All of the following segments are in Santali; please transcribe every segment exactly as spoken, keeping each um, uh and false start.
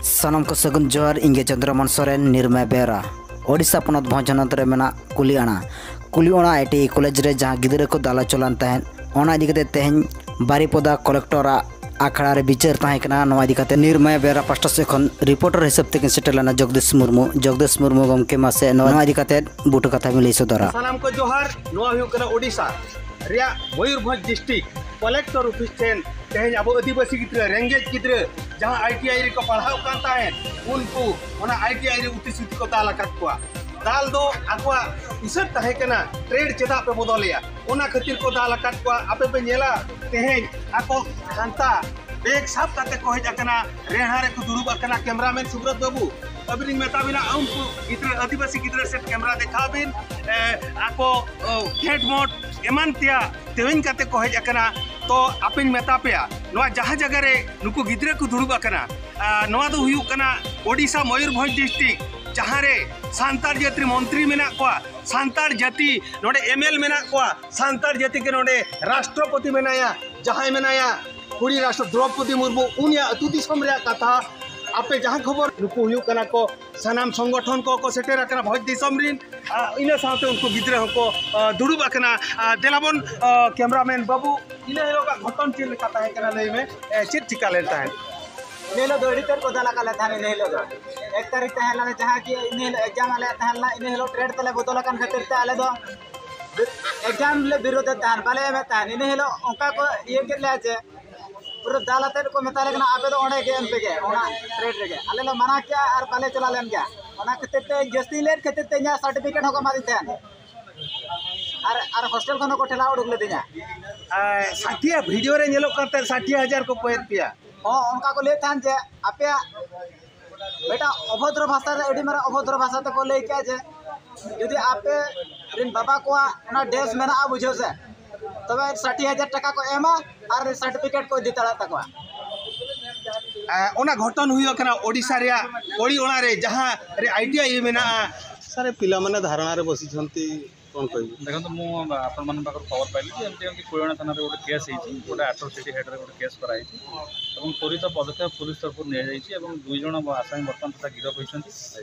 ᱥᱟᱱᱟᱢ ᱠᱚ ᱥᱟᱹᱜᱩᱱ ᱡᱚᱦᱟᱨ᱾ ᱤᱧ ᱜᱮ ᱪᱚᱱᱫᱨᱚᱢᱳᱦᱚᱱ ᱥᱚᱨᱮᱱ, ᱱᱤᱨᱢᱟᱭ ᱵᱮᱣᱨᱟ᱾ ᱳᱰᱤᱥᱟ ᱯᱚᱱᱚᱛ ᱵᱷᱚᱸᱡᱽ ᱦᱚᱱᱚᱛ ᱨᱮ ᱢᱮᱱᱟᱜ ᱠᱩᱞᱤᱭᱟᱱᱟ, ᱠᱩᱞᱤᱭᱟᱱᱟ ᱟᱭ ᱴᱤ ᱟᱭ ᱠᱚᱞᱮᱡᱽ ᱨᱮ ᱡᱟᱦᱟᱸ ᱜᱤᱫᱽᱨᱟᱹ ᱠᱚ ᱫᱟᱞ ᱦᱚᱪᱚ ᱞᱮᱱ ᱛᱟᱦᱮᱸᱫ, ᱚᱱᱟ ᱤᱫᱤ ᱠᱟᱛᱮ ᱛᱮᱦᱮᱧ ᱵᱟᱨᱤᱯᱚᱫᱟ ᱠᱚᱞᱮᱠᱴᱚᱨᱟᱜ ᱟᱠᱷᱲᱟ ᱨᱮ ᱵᱤᱪᱟᱹᱨ ᱛᱟᱦᱮᱸ ᱠᱟᱱᱟ᱾ ᱱᱚᱣᱟ ᱤᱫᱤ ᱠᱟᱛᱮ ᱱᱤᱨᱢᱟᱭ ᱵᱮᱣᱨᱟ ᱯᱟᱥᱴᱟ ᱥᱮᱫ ᱠᱷᱚᱱ ᱨᱤᱯᱳᱨᱴᱟᱨ ᱦᱤᱥᱟᱹᱵ ᱛᱮᱠᱤᱱ ᱥᱮᱴᱮᱨ ᱞᱮᱱᱟ ᱡᱚᱜᱽᱫᱤᱥ ᱢᱩᱨᱢᱩ᱾ ᱡᱚᱜᱽᱫᱤᱥ ᱢᱩᱨᱢᱩ ᱜᱚᱢᱠᱮ, ᱢᱟᱥᱮ ᱱᱚᱣᱟ ᱤᱫᱤ ᱠᱟᱛᱮ ᱵᱩᱴᱟᱹ ᱠᱟᱛᱷᱟ ᱵᱤᱱ ᱞᱟᱹᱭ ᱥᱚᱫᱚᱨᱟ᱾ ᱥᱟᱱᱟᱢ ᱠᱚ ᱡᱚᱦᱟᱨ᱾ ᱱᱚᱣᱟ ᱦᱩᱭᱩᱜ ᱠᱟᱱᱟ ᱳᱰᱤᱥᱟ ᱨᱮᱭᱟᱜ ᱢᱚᱭᱩᱨᱵᱷᱚᱸᱡᱽ ᱰᱤᱥᱴᱨᱤᱠᱴ ᱠᱚᱞᱮᱠᱴᱚᱨ ᱚᱯᱷᱤᱥ ᱴᱷᱮᱱ ᱛᱮᱦᱮᱧ ᱟᱵᱚ ᱟᱹᱫᱤᱵᱟᱹᱥᱤ ᱜᱤᱫᱽᱨᱟᱹ, ᱨᱮᱸᱜᱮᱡ ᱜᱤᱫᱽᱨᱟᱹ, ᱡᱟᱦᱟᱸ ᱟᱭ ᱴᱤ ᱟᱭ ᱨᱮᱠᱚ ᱯᱟᱲᱦᱟᱣ ᱠᱟᱱ ᱛᱟᱦᱮᱸᱫ, ᱩᱱᱠᱩ ᱚᱱᱟ ᱟᱭ ᱴᱤ ᱟᱭ ᱨᱮ ᱩᱛᱤ ᱥᱩᱛᱤ ᱠᱚ ᱫᱟᱞ ᱟᱠᱟᱫ ᱠᱚᱣᱟ᱾ ᱫᱟᱞ ᱫᱚ ᱟᱠᱚᱣᱟᱜ ᱩᱥᱟᱹᱫ ᱛᱟᱦᱮᱸ ᱠᱟᱱᱟ, ᱴᱨᱮᱰ ᱪᱮᱫᱟᱜ ᱯᱮ ᱵᱚᱫᱚᱞᱮᱜᱼᱟ, ᱚᱱᱟ ᱠᱷᱟᱹᱛᱤᱨ ᱠᱚ ᱫᱟᱞ ᱟᱠᱟᱫ ᱠᱚᱣᱟ᱾ ᱟᱯᱮ ᱯᱮ ᱧᱮᱞᱟ, ᱛᱮᱦᱮᱧ ᱟᱠᱚ ᱠᱷᱟᱱᱛᱟ ᱵᱮᱜᱽ ᱥᱟᱵ ᱠᱟᱛᱮ ᱠᱚ ᱦᱮᱡ ᱟᱠᱟᱱᱟ, ᱨᱮᱦᱟ ᱨᱮᱠᱚ ᱫᱩᱲᱩᱵ ᱟᱠᱟᱱᱟ᱾ ᱠᱮᱢᱨᱟᱢᱮᱱ ᱥᱩᱵᱨᱚᱛ ᱵᱟᱹᱵᱩ, ᱟᱹᱵᱤᱱᱤᱧ ᱢᱮᱛᱟ ᱵᱤᱱᱟ, ᱩᱱᱠᱩ ᱜᱤᱫᱽᱨᱟᱹ, ᱟᱹᱫᱤᱵᱟᱹᱥᱤ ᱜᱤᱫᱽᱨᱟᱹ ᱥᱮᱫ ᱠᱮᱢᱨᱟ ᱫᱮᱠᱷᱟᱣ ᱵᱤᱱ᱾ ᱮ, ᱟᱠᱚ, ᱚ, ᱠᱷᱮᱸᱴ ᱢᱚᱴ ᱮᱢᱟᱱ ᱛᱮᱭᱟᱜ ᱛᱮᱣᱮᱧ ᱠᱟᱛᱮ ᱠᱚ ᱦᱮᱡ ᱟᱠᱟᱱᱟ᱾ ᱛᱚ ᱟᱯᱮᱧ ᱢᱮᱛᱟ ᱯᱮᱭᱟ, ᱱᱚᱣᱟ ᱡᱟᱦᱟᱸ ᱡᱟᱭᱜᱟ ᱨᱮ ᱱᱩᱠᱩ ᱜᱤᱫᱽᱨᱟᱹ ᱠᱚ ᱫᱩᱲᱩᱵ ᱟᱠᱟᱱᱟ, ᱟ, ᱱᱚᱣᱟ ᱫᱚ ᱦᱩᱭᱩᱜ ᱠᱟᱱᱟ ᱳᱰᱤᱥᱟ ᱢᱚᱭᱩᱨᱵᱷᱚᱸᱡᱽ ᱰᱤᱥᱴᱨᱤᱠᱴ, ᱡᱟᱦᱟᱸ ᱨᱮ ᱥᱟᱱᱛᱟᱲ ᱡᱟᱹᱛᱤ ᱢᱚᱱᱛᱨᱤ ᱢᱮᱱᱟᱜ ᱠᱚᱣᱟ, ᱥᱟᱱᱛᱟᱲ ᱡᱟᱹᱛᱤ ᱱᱚᱰᱮ ᱮᱢ ᱮᱞ ᱢᱮᱱᱟᱜ ᱠᱚᱣᱟ, ᱥᱟᱱᱛᱟᱲ ᱡᱟᱹᱛᱤ ᱜᱮ ᱱᱚᱰᱮ ᱨᱟᱥᱴᱨᱚᱯᱚᱛᱤ ᱢᱮᱱᱟᱭᱟ, ᱡᱟᱦᱟᱸᱭ ᱢᱮᱱᱟᱭᱟ ᱠᱩᱲᱤ ᱨᱟᱥᱴᱨᱚ ᱫᱨᱚᱯᱚᱫᱤ ᱢᱩᱨᱢᱩ, ᱩᱱᱤᱭᱟᱜ ᱟᱹᱛᱩ ᱫᱤᱥᱚᱢ ᱨᱮᱭᱟᱜ ᱠᱟᱛᱷᱟ᱾ ᱟᱯᱮ ᱡᱟᱦᱟᱸ ᱠᱷᱚᱵᱚᱨ, ᱱᱩᱠᱩ ᱦᱩᱭᱩᱜ ᱠᱟᱱᱟ ᱠᱚ ᱥᱟᱱᱟᱢ ᱥᱚᱝᱜᱚᱴᱷᱚᱱ ᱠᱚ ᱠᱚ ᱥᱮᱴᱮᱨ ᱟᱠᱟᱱᱟ ᱵᱷᱚᱸᱡᱽ ᱫᱤᱥᱚᱢ ᱨᱤᱱ᱾ ᱟ, ᱤᱱᱟᱹ ᱥᱟᱶᱛᱮ ᱩᱱᱠᱩ ᱜᱤᱫᱽᱨᱟᱹ ᱦᱚᱸᱠᱚ, ᱟ, ᱫᱩᱲᱩᱵ ᱟᱠᱟᱱᱟ᱾ ᱟ, ᱫᱮᱞᱟᱵᱚᱱ, ᱟ, ᱠᱮᱢᱨᱟᱢᱮᱱ ᱵᱟᱹᱵᱩ, ᱤᱱᱟᱹ ᱦᱤᱞᱳᱜᱟᱜ ᱜᱷᱚᱴᱚᱱ ᱪᱮᱫ ᱞᱮᱠᱟ ᱛᱟᱦᱮᱸ ᱠᱟᱱᱟ, ᱞᱟᱹᱭ ᱢᱮ, ᱮ, ᱪᱮᱫ ᱪᱤᱠᱟ ᱞᱮᱱ ᱛᱟᱦᱮᱸᱫ? ᱤᱱᱟᱹ ᱦᱤᱞᱳᱜ ᱫᱚ ᱟᱹᱰᱤ ᱛᱮᱫ ᱠᱚ ᱫᱟᱞ ᱟᱠᱟᱫ ᱞᱮ ᱛᱟᱦᱮᱸᱫ᱾ ᱤᱱᱟᱹ ᱦᱤᱞᱳᱜ ᱫᱚ ᱮᱠ ᱛᱟᱹᱨᱤᱠᱷ ᱛᱟᱦᱮᱸ ᱞᱮᱱᱟ, ᱡᱟᱦᱟᱸ ᱠᱤ ᱤᱱᱟᱹ ᱦᱤᱞᱳᱜ ᱮᱠᱡᱟᱢ ᱟᱞᱮᱭᱟᱜ ᱛᱟᱦᱮᱸ ᱞᱮᱱᱟ, ᱤᱱᱟᱹ ᱦᱤᱞᱳᱜ ᱴᱨᱮᱰ ᱛᱟᱞᱮ ᱵᱚᱫᱚᱞ ᱟᱠᱟᱱ ᱠᱷᱟᱹᱛᱤᱨ ᱛᱮ ᱟᱞᱮ ᱫᱚ ᱮᱠᱡᱟᱢ ᱞᱮ ᱵᱤᱨᱳᱫᱷᱮᱫ ᱛᱟᱦᱮᱸᱫ, ᱵᱟᱞᱮ ᱮᱢᱮᱫ ᱛᱟᱦᱮᱸᱫ᱾ ᱤᱱᱟᱹ ᱦᱤᱞᱳᱜ ᱚᱱᱠᱟ ᱠᱚ ᱤᱭᱟᱹ ᱠᱮᱫ ᱞᱮᱭᱟ ᱡᱮ ᱯᱩᱨᱟᱹ ᱫᱟᱞ ᱟᱛᱮᱫ ᱠᱚ ᱢᱮᱛᱟ ᱞᱮ ᱠᱟᱱᱟ, "ᱟᱯᱮ ᱫᱚ ᱚᱸᱰᱮ ᱜᱮ ᱮᱢ ᱯᱮ ᱜᱮ, ᱚᱱᱟ ᱴᱨᱮᱰ ᱨᱮᱜᱮ᱾" ᱟᱞᱮ ᱞᱮ ᱢᱟᱱᱟ ᱠᱮᱜᱼᱟ ᱟᱨ ᱵᱟᱞᱮ ᱪᱟᱞᱟᱣ ᱞᱮᱱ ᱜᱮᱭᱟ᱾ ᱚᱱᱟ ᱠᱷᱟᱹᱛᱤᱨ ᱛᱮ, ᱡᱟᱹᱥᱛᱤ ᱞᱮᱴ ᱠᱷᱟᱹᱛᱤᱨ ᱛᱮ ᱤᱧᱟᱹᱜ ᱥᱟᱨᱴᱤᱯᱷᱤᱠᱮᱴ ᱦᱚᱸᱠᱚ ᱮᱢᱟᱫᱤᱧ ᱛᱟᱦᱮᱸᱫ ᱟᱨ, ᱟᱨ ᱦᱳᱥᱴᱮᱞ ᱠᱷᱚᱱ ᱦᱚᱸᱠᱚ ᱴᱷᱮᱞᱟᱣ ᱩᱰᱩᱠ ᱞᱤᱫᱤᱧᱟ᱾ ᱟᱨ ᱥᱟᱴᱷᱤᱭᱟ ᱵᱷᱤᱰᱤᱭᱳ ᱨᱮ ᱧᱮᱞᱚᱜ ᱠᱟᱱ ᱛᱟᱦᱮᱸᱫ, ᱥᱟᱴᱷᱤ ᱦᱟᱡᱟᱨ ᱠᱚ ᱠᱚᱭᱮᱫ ᱯᱮᱭᱟ᱾ ᱦᱚᱸ, ᱚᱱᱠᱟ ᱠᱚ ᱞᱟᱹᱭᱮᱫ ᱛᱟᱦᱮᱸᱫ ᱡᱮ ᱟᱯᱮᱭᱟᱜ ᱢᱤᱫᱴᱟᱝ ᱚᱵᱷᱚᱫᱨᱚ ᱵᱷᱟᱥᱟ ᱨᱮ, ᱟᱹᱰᱤ ᱢᱟᱨᱟᱝ ᱚᱵᱷᱚᱫᱨᱚ ᱵᱷᱟᱥᱟ ᱛᱮᱠᱚ ᱞᱟᱹᱭ ᱠᱮᱜᱼᱟ ᱡᱮ ᱡᱩᱫᱤ ᱟᱯᱮ ᱨᱮᱱ ᱵᱟᱵᱟ ᱠᱚᱣᱟᱜ ᱚᱱᱟ ᱰᱮᱥ ᱢᱮᱱᱟᱜᱼᱟ, ᱵᱩᱡᱷᱟᱹᱣ ᱥᱮ, ᱛᱚᱵᱮ ᱥᱟᱴᱷᱤ ᱦᱟᱡᱟᱨ ᱴᱟᱠᱟ ᱠᱚ ᱮᱢᱟ ᱟᱨ ᱥᱟᱨᱴᱤᱯᱷᱤᱠᱮᱴ ᱠᱚ ᱤᱫᱤ ᱛᱟᱨᱟ ᱛᱟᱠᱚᱣᱟ᱾ ᱮ, ᱚᱱᱟ ᱜᱷᱚᱴᱚᱱ ᱦᱩᱭ ᱟᱠᱟᱱᱟ ᱳᱰᱤᱥᱟ ᱨᱮᱭᱟᱜ ᱠᱚᱲᱤ ᱚᱲᱟᱜ ᱨᱮ, ᱡᱟᱦᱟᱸ ᱨᱮ ᱟᱭ ᱴᱤ ᱟᱭ ᱢᱮᱱᱟᱜᱼᱟ᱾ ସାର୍, ଏ ପିଲାମାନେ ଧାରଣାରେ ବସିଛନ୍ତି, କ'ଣ କହିବେ? ଦେଖନ୍ତୁ, ମୁଁ ଆପଣମାନଙ୍କ ପାଖରୁ ଖବର ପାଇଲି ଯେ ଏମିତି ଏମିତି କୋଡ଼ିହଣା ଥାନାରେ ଗୋଟେ କେସ୍ ହେଇଛି, ଗୋଟେ ଆଟ୍ରୋସିଟି ହେଡ଼୍ରେ ଗୋଟେ କେସ୍ କରାହେଇଛି ଏବଂ ତ୍ୱରିତ ପଦକ୍ଷେପ ପୁଲିସ ତରଫରୁ ନିଆଯାଇଛି ଏବଂ ଦୁଇ ଜଣ ଆସାମୀ ବର୍ତ୍ତମାନ ସୁଦ୍ଧା ଗିରଫ ହୋଇଛନ୍ତି।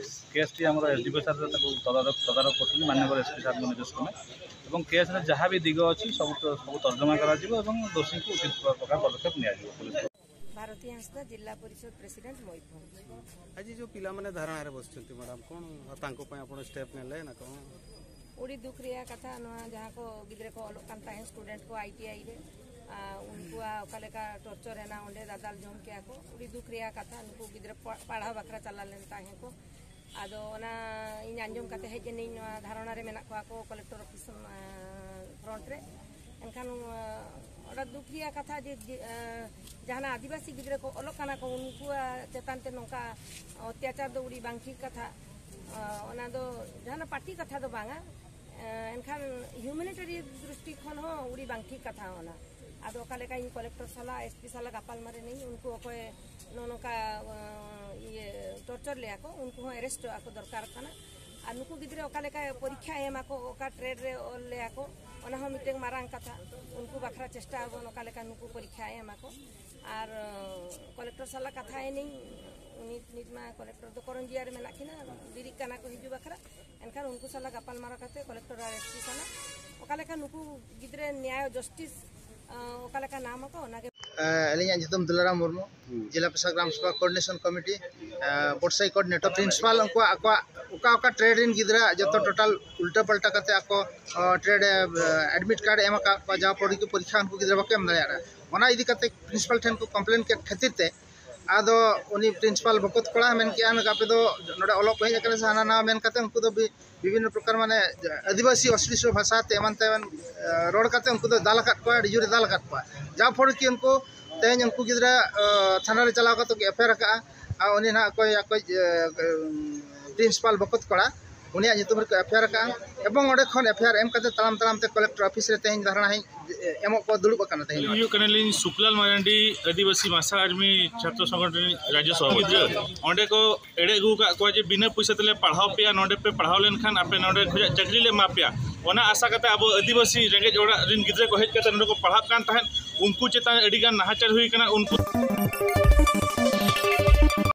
କେସ୍ଟି ଆମର ଏସ୍ଡିପିଓ ସାର୍ ତାକୁ ତଦାରଖ ତଦାରଖ କରୁଛନ୍ତି, ମାନ୍ୟବର ଏସ୍ପି ସାର୍ଙ୍କ ନିର୍ଦ୍ଦେଶ କ୍ରମେ। ଏବଂ କେସ୍ରେ ଯାହା ବି ଦିଗ ଅଛି, ସବୁ ସବୁ ତର୍ଜମା କରାଯିବ ଏବଂ ଦୋଷୀଙ୍କୁ ଉଚିତ ପ୍ରକାର ପଦକ୍ଷେପ ନିଆଯିବ। ପୁଲିସ ଭାରତୀ ହାଁସଦା, ଜିଲ୍ଲା ପରିଷଦ ପ୍ରେସିଡେଣ୍ଟ, ମୟୂରଭଞ୍ଜ। ଆଜି ଯେଉଁ ପିଲାମାନେ ଧାରଣାରେ ବସିଛନ୍ତି, ମ୍ୟାଡ଼ାମ୍, କ'ଣ ତାଙ୍କ ପାଇଁ ଆପଣ ଷ୍ଟେପ୍ ନେଲେ ନା କ'ଣ? ᱟᱹᱰᱤ ᱫᱩᱠ ᱨᱮᱭᱟᱜ ᱠᱟᱛᱷᱟ ᱱᱚᱣᱟ, ᱡᱟᱦᱟᱸ ᱠᱚ ᱜᱤᱫᱽᱨᱟᱹ ᱠᱚ ᱚᱞᱚᱜ ᱠᱟᱱ ᱛᱟᱦᱮᱸᱫ ᱥᱴᱩᱰᱮᱱᱴ ᱠᱚ ᱟᱭ ᱴᱤ ᱟᱭ ᱨᱮ, ᱟᱨ ᱩᱱᱠᱩᱣᱟᱜ ᱚᱠᱟ ᱞᱮᱠᱟ ᱴᱚᱨᱪᱚᱨ ᱮᱱᱟ ᱚᱸᱰᱮ, ᱫᱟᱫᱟᱞ ᱡᱚᱢ ᱠᱮᱜᱼᱟ ᱠᱚ᱾ ᱟᱹᱰᱤ ᱫᱩᱠ ᱨᱮᱭᱟᱜ ᱠᱟᱛᱷᱟ, ᱱᱩᱠᱩ ᱜᱤᱫᱽᱨᱟᱹ ᱯᱟ- ᱯᱟᱲᱦᱟᱣ ᱵᱟᱠᱷᱨᱟ ᱪᱟᱞᱟᱣ ᱞᱮᱱ ᱛᱟᱦᱮᱸ ᱠᱚ᱾ ᱟᱫᱚ ᱚᱱᱟ ᱤᱧ ᱟᱸᱡᱚᱢ ᱠᱟᱛᱮ ᱦᱮᱡ ᱮᱱᱟᱹᱧ ᱱᱚᱣᱟ ᱫᱷᱟᱨᱚᱱᱟ ᱨᱮ ᱢᱮᱱᱟᱜ ᱠᱚᱣᱟ ᱠᱚ ᱠᱚᱞᱮᱠᱴᱚᱨ ᱚᱯᱷᱤᱥ, ᱟᱸ, ᱯᱷᱨᱚᱱᱴ ᱨᱮ᱾ ᱮᱱᱠᱷᱟᱱ, ᱟᱸ, ᱚᱱᱟ ᱫᱩᱠ ᱨᱮᱭᱟᱜ ᱠᱟᱛᱷᱟ ᱡᱮ, ᱡᱮ, ᱟᱸ, ᱡᱟᱦᱟᱱᱟᱜ ᱟᱹᱫᱤᱵᱟᱹᱥᱤ ᱜᱤᱫᱽᱨᱟᱹ ᱠᱚ ᱚᱞᱚᱜ ᱠᱟᱱᱟ ᱠᱚ, ᱩᱱᱠᱩᱣᱟᱜ ᱪᱮᱛᱟᱱ ᱛᱮ ᱱᱚᱝᱠᱟ ᱚᱛᱛᱟᱪᱟᱨ ᱫᱚ ᱟᱹᱰᱤ ᱵᱟᱝ ᱴᱷᱤᱠ ᱠᱟᱛᱷᱟ᱾ ᱟᱸ, ᱚᱱᱟ ᱫᱚ ᱡᱟᱦᱟᱱᱟᱜ ᱯᱟᱨᱴᱤ ᱠᱟᱛᱷᱟ ᱫᱚ ᱵᱟᱝᱟ᱾ ᱟᱸ, ᱮᱱᱠᱷᱟᱱ ᱦᱤᱭᱩᱢᱮᱱᱤᱴᱟᱨᱤ ᱫᱨᱤᱥᱴᱤ ᱠᱷᱚᱱ ᱦᱚᱸ ᱟᱹᱰᱤ ᱵᱟᱝ ᱴᱷᱤᱠ ᱠᱟᱛᱷᱟ ᱚᱱᱟ᱾ ᱟᱫᱚ ᱚᱠᱟ ᱞᱮᱠᱟ ᱤᱧ ᱠᱚᱞᱮᱠᱴᱚᱨ ᱥᱟᱞᱟᱜ, ᱮᱥ ᱯᱤ ᱥᱟᱞᱟᱜ ᱜᱟᱯᱟᱞ ᱢᱟᱨᱟᱣ ᱮᱱᱟᱹᱧ, ᱩᱱᱠᱩ ᱚᱠᱚᱭ ᱱᱚᱜᱼᱚ ᱱᱚᱝᱠᱟ, ᱟᱸ, ᱤᱭᱟᱹ, ᱴᱚᱨᱪᱚᱨ ᱞᱮᱭᱟ ᱠᱚ, ᱩᱱᱠᱩ ᱦᱚᱸ ᱮᱨᱮᱥᱴᱚᱜ ᱟᱠᱚ ᱫᱚᱨᱠᱟᱨ ᱠᱟᱱᱟ᱾ ᱟᱨ ᱱᱩᱠᱩ ᱜᱤᱫᱽᱨᱟᱹ ᱚᱠᱟ ᱞᱮᱠᱟ ᱯᱚᱨᱤᱠᱠᱷᱟ ᱮᱢ ᱟᱠᱚ, ᱚᱠᱟ ᱴᱨᱮᱰ ᱨᱮ ᱚᱞ ᱞᱮᱭᱟ ᱠᱚ, ᱚᱱᱟ ᱦᱚᱸ ᱢᱤᱫᱴᱟᱝ ᱢᱟᱨᱟᱝ ᱠᱟᱛᱷᱟ᱾ ᱩᱱᱠᱩ ᱵᱟᱠᱷᱨᱟ ᱪᱮᱥᱴᱟ ᱟᱵᱚᱱ, ᱚᱠᱟ ᱞᱮᱠᱟ ᱱᱩᱠᱩ ᱯᱚᱨᱤᱠᱠᱷᱟ ᱮᱢ ᱟᱠᱚ᱾ ᱟᱨ, ᱟᱸ, ᱠᱚᱞᱮᱠᱴᱚᱨ ᱥᱟᱞᱟᱜ ᱠᱟᱛᱷᱟ ᱮᱱᱟᱹᱧ, ᱩᱱᱤ ᱱᱤᱛ ᱢᱟ ᱠᱚᱞᱮᱠᱴᱚᱨ ᱫᱚ ᱠᱚᱨᱚᱱᱡᱤᱭᱟ ᱨᱮ ᱢᱮᱱᱟᱜ ᱠᱤᱱᱟ, ᱵᱤᱨᱤᱫ ᱠᱟᱱᱟ ᱠᱚ ᱦᱤᱡᱩᱜ ᱵᱟᱠᱷᱨᱟ᱾ ᱮᱱᱠᱷᱟᱱ ᱩᱱᱠᱩ ᱥᱟᱞᱟᱜ ᱜᱟᱯᱟᱞ ᱢᱟᱨᱟᱣ ᱠᱟᱛᱮ ᱠᱚᱞᱮᱠᱴᱚᱨ ᱟᱨ ᱮᱥ ᱯᱤ ᱥᱟᱞᱟᱜ ᱚᱠᱟ ᱞᱮᱠᱟ ᱱᱩᱠᱩ ᱜᱤᱫᱽᱨᱟᱹ ᱱᱮᱭᱟᱭ ᱡᱟᱥᱴᱤᱥ, ᱟᱸ, ᱚᱠᱟ ᱞᱮᱠᱟ ᱧᱟᱢ ᱟᱠᱚ, ᱚᱱᱟᱜᱮ᱾ ᱟᱹᱞᱤᱧᱟᱜ ᱧᱩᱛᱩᱢ ᱫᱩᱞᱟᱨᱟᱢ ᱢᱩᱨᱢᱩ, ᱡᱮᱞᱟ ᱯᱨᱚᱥᱟᱥᱚᱠ gram sabha coordination committee, ᱵᱚᱰᱥᱟᱭ coordinator. Principal ᱩᱱᱠᱩᱣᱟᱜ ᱟᱠᱚᱣᱟᱜ ᱚᱠᱟ ᱚᱠᱟ ᱴᱨᱮᱰ ᱨᱮᱱ ᱜᱤᱫᱽᱨᱟᱹ ᱡᱚᱛᱚ ᱴᱳᱴᱟᱞ ᱩᱞᱴᱟᱹ ᱯᱟᱞᱴᱟ ᱠᱟᱛᱮ ᱟᱠᱚ, ᱟᱸ, ᱴᱨᱮᱰ, ᱟᱸ, ᱮᱰᱢᱤᱴ ᱠᱟᱨᱰ ᱮ ᱮᱢ ᱟᱠᱟᱫ ᱠᱚᱣᱟ, ᱡᱟᱦᱟᱸ ᱯᱚᱨᱤ ᱯᱚᱨᱤᱠᱠᱷᱟ ᱩᱱᱠᱩ ᱜᱤᱫᱽᱨᱟᱹ ᱵᱟᱠᱚ ᱮᱢ ᱫᱟᱲᱮᱭᱟᱜ ᱠᱟᱱᱟ᱾ ᱚᱱᱟ ᱤᱫᱤ ᱠᱟᱛᱮ ᱯᱨᱤᱱᱥᱤᱯᱟᱞ ᱴᱷᱮᱱ ᱠᱚ ᱠᱚᱢᱯᱞᱮᱱ ᱠᱮᱫ ᱠᱷᱟᱹᱛᱤᱨ ᱛᱮ ᱟᱫᱚ ᱩᱱᱤ ᱯᱨᱤᱱᱥᱤᱯᱟᱞ ᱵᱚᱠᱚᱛ ᱠᱚᱲᱟ ᱢᱮᱱ ᱠᱮᱜᱼᱟ, "ᱟᱯᱮ ᱫᱚ ᱱᱚᱰᱮ ᱚᱞᱚᱜ ᱯᱮ ᱦᱮᱡ ᱟᱠᱟᱱᱟ ᱥᱮ ᱦᱟᱱᱟ ᱱᱟᱣᱟ?" ᱢᱮᱱ ᱠᱟᱛᱮ ᱩᱱᱠᱩ ᱫᱚ ᱵᱤ- ᱵᱤᱵᱷᱤᱱᱱᱚ ᱯᱨᱚᱠᱟᱨ ᱢᱟᱱᱮ ᱟᱹᱫᱤᱵᱟᱹᱥᱤ ᱚᱥᱞᱤᱥᱚ ᱵᱷᱟᱥᱟ ᱛᱮ ᱮᱢᱟᱱ ᱛᱮᱢᱟᱱ, ᱮ, ᱨᱚᱲ ᱠᱟᱛᱮ ᱩᱱᱠᱩ ᱫᱚ ᱫᱟᱞ ᱟᱠᱟᱫ ᱠᱚᱣᱟ, ᱟᱹᱰᱤ ᱡᱳᱨᱮ ᱫᱟᱞ ᱟᱠᱟᱫ ᱠᱚᱣᱟ᱾ ᱡᱟᱣ ᱯᱷᱚᱲ ᱠᱤ ᱩᱱᱠᱩ ᱛᱮᱦᱮᱧ ᱩᱱᱠᱩ ᱜᱤᱫᱽᱨᱟᱹ, ᱮ, ᱛᱷᱟᱱᱟ ᱨᱮ ᱪᱟᱞᱟᱣ ᱠᱟᱛᱮ ᱠᱚ ᱮᱯᱷ ᱟᱭ ᱟᱨ ᱟᱠᱟᱫᱼᱟ᱾ ᱟᱨ ᱩᱱᱤ ᱱᱟᱦᱟᱜ ᱚᱠᱚᱭ ᱟᱠᱚᱭᱤᱡ, ᱮ, ᱯᱨᱤᱱᱥᱤᱯᱟᱞ ᱵᱚᱠᱚᱛ ᱠᱚᱲᱟ, ᱩᱱᱤᱭᱟᱜ ᱧᱩᱛᱩᱢ ᱨᱮᱠᱚ ᱮᱯᱷ ᱟᱭ ᱟᱨ ᱟᱠᱟᱫᱼᱟ᱾ ᱮᱵᱚᱝ ᱚᱸᱰᱮ ᱠᱷᱚᱱ ᱮᱯᱷ ᱟᱭ ᱟᱨ ᱮᱢ ᱠᱟᱛᱮ ᱛᱟᱲᱟᱢ ᱛᱟᱲᱟᱢ ᱛᱮ ᱠᱚᱞᱮᱠᱴᱚᱨ ᱚᱯᱷᱤᱥ ᱨᱮ ᱛᱮᱦᱮᱧ ᱫᱷᱟᱨᱱᱟ ᱦᱮᱡ ᱮᱢᱚᱜ ᱠᱚ ᱫᱩᱲᱩᱵ ᱟᱠᱟᱱᱟ ᱛᱮᱦᱮᱧ᱾ ᱟᱹᱞᱤᱧ ᱦᱩᱭᱩᱜ ᱠᱟᱱᱟᱞᱤᱧ ᱥᱩᱠᱞᱟᱞ ᱢᱟᱨᱟᱱᱰᱤ, ᱟᱹᱫᱤᱵᱟᱹᱥᱤ ᱢᱟᱥᱟ ᱟᱨᱢᱤ ᱪᱷᱟᱛᱨᱚ ᱥᱚᱝᱜᱚᱴᱷᱚᱱ ᱨᱤᱱᱤᱡ ᱨᱟᱡᱽᱡᱚ ᱥᱚᱵᱷᱟᱯᱚᱛᱤ᱾ ᱚᱸᱰᱮ ᱠᱚ ᱮᱲᱮ ᱟᱹᱜᱩ ᱟᱠᱟᱫ ᱠᱚᱣᱟ ᱡᱮ ᱵᱤᱱᱟᱹ ᱯᱚᱭᱥᱟ ᱛᱮᱞᱮ ᱯᱟᱲᱦᱟᱣ ᱯᱮᱭᱟ, ᱱᱚᱰᱮ ᱯᱮ ᱯᱟᱲᱦᱟᱣ ᱞᱮᱱᱠᱷᱟᱱ ᱟᱯᱮ ᱱᱚᱰᱮ ᱠᱷᱚᱱᱟᱜ ᱪᱟᱹᱠᱨᱤ ᱞᱮ ᱮᱢᱟ ᱯᱮᱭᱟ᱾ ᱚᱱᱟ ᱟᱥᱟ ᱠᱟᱛᱮ ᱟᱵᱚ ᱟᱹᱫᱤᱵᱟᱹᱥᱤ ᱨᱮᱸᱜᱮᱡ ᱚᱲᱟᱜ ᱨᱤᱱ ᱜᱤᱫᱽᱨᱟᱹ ᱠᱚ ᱦᱮᱡ ᱠᱟᱛᱮ ᱱᱚᱰᱮ ᱠᱚ ᱯᱟᱲᱦᱟᱜ ᱠᱟᱱ ᱛᱟᱦᱮᱸᱫ, ᱩᱱᱠᱩ ᱪᱮᱛᱟᱱ ᱟᱹᱰᱤ ᱜᱟᱱ ᱱᱟᱦᱟᱪᱟᱨ ᱦᱩᱭ ᱟᱠᱟᱱᱟ᱾ ᱩᱱᱠᱩ